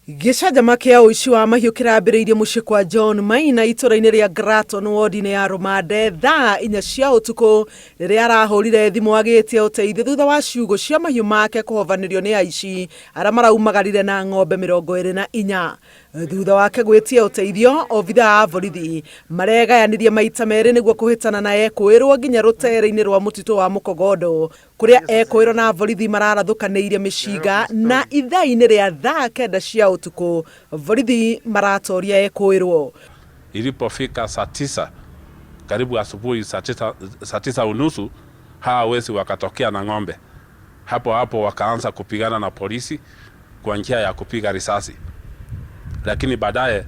Gĩcanjama kĩa ũici wa mahiũ kĩrambĩrĩirie mũciĩ kwa John Maina itũra-inĩ rĩa Gratton wodi-inĩ ya Rũmande thaa inya cia ũtukũ rĩrĩa arahũrire thimũ agĩtia ũteithio thutha wa ciugũ cia mahiũ make kũhovanĩrio nĩ aici arĩa maraumagarire na ng'ombe 24. Thutha wake gwĩtia ũteithio, obithaa a borithi maregayanirie maita merĩ nĩguo kũhĩtana na ekũĩrwo nginya rũtere-inĩ rwa mũtitũ wa Mũkogondo kũrĩa ekũĩrwo na borithi mararathũkanĩirie mĩcinga na ithaa-inĩ rĩa thaa kenda cia ũtukũ borithi maratoria ekũĩrwo. Ilipofika saa tisa karibu asubuhi saa tisa unusu hawa wezi wakatokea na ng'ombe hapo hapo wakaanza kupigana na polisi kwa njia ya kupiga risasi, lakini baadaye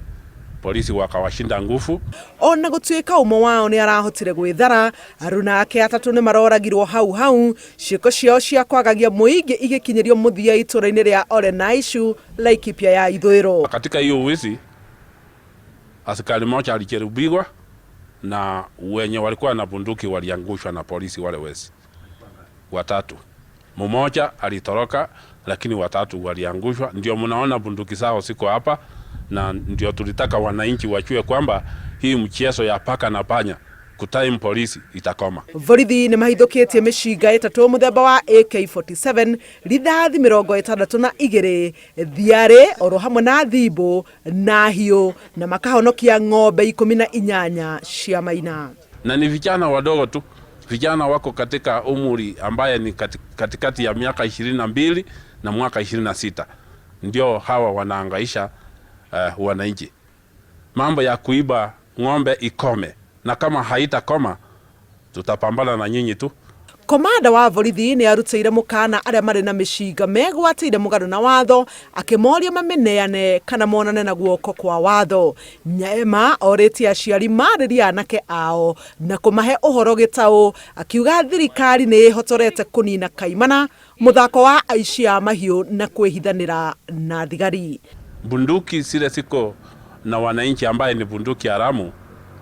polisi wakawashinda nguvu. Ona gũtuĩka ũmwe wao nĩ arahotire gwĩthara, aruna ake atatũ nĩ maroragirwo hau hau, ciĩko ciao cia kwagagia mũingĩ igĩkinyĩrio mũthia itũra-inĩ rĩa Olenaishu, Laikipia ya ithũĩro. Katika hiyo wizi askari mmoja alijeruhiwa na wenye walikuwa na bunduki waliangushwa na polisi wale wezi watatu. Mmoja alitoroka, lakini watatu waliangushwa. Ndio mnaona bunduki zao siko hapa, na ndio tulitaka wananchi wajue kwamba hii mchezo ya paka na panya kutime polisi itakoma. Borithi nĩ mahithũkĩtie mĩcinga ĩtatũ mũthemba wa AK47, rithathi 62, thiarĩ oro hamwe na thimbũ na hiũ na makahonokia ng'ombe 18 cia Maina. Na ni vijana wadogo tu, vijana wako katika umri ambaye ni katikati ya miaka 22 na mwaka 26, ndio hawa wanaangaisha wananchi. Mambo ya kuiba ng'ombe ikome, na kama haitakoma tutapambana na nyinyi tu. Komanda wa borithi nĩ arutĩire mũkana arĩa marĩ na mĩcinga megwatĩire mũgarũ na watho akĩmoria mamĩneane kana monane na guoko kwa watho. Nyaema orĩtie aciari marĩrie anake ao na kũmahe ũhoro gĩtaũ akiuga thirikari nĩ ĩhotorete kũnina kaimana mũthako wa aici a mahiũ na kwĩhithanĩra na thigari. Bunduki zile ziko na wananchi ambaye ni bunduki haramu,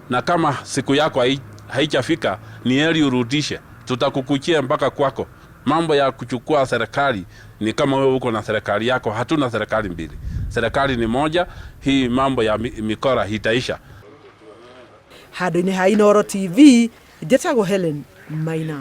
na kama siku yako haijafika ni heri urudishe, tutakukujia mpaka kwako. Mambo ya kuchukua serikali ni kama wewe uko na serikali yako. Hatuna serikali mbili, serikali ni moja. Hii mambo ya mikora itaisha. Handũ-inĩ ha Inooro TV, njĩtagwo Helen Maina.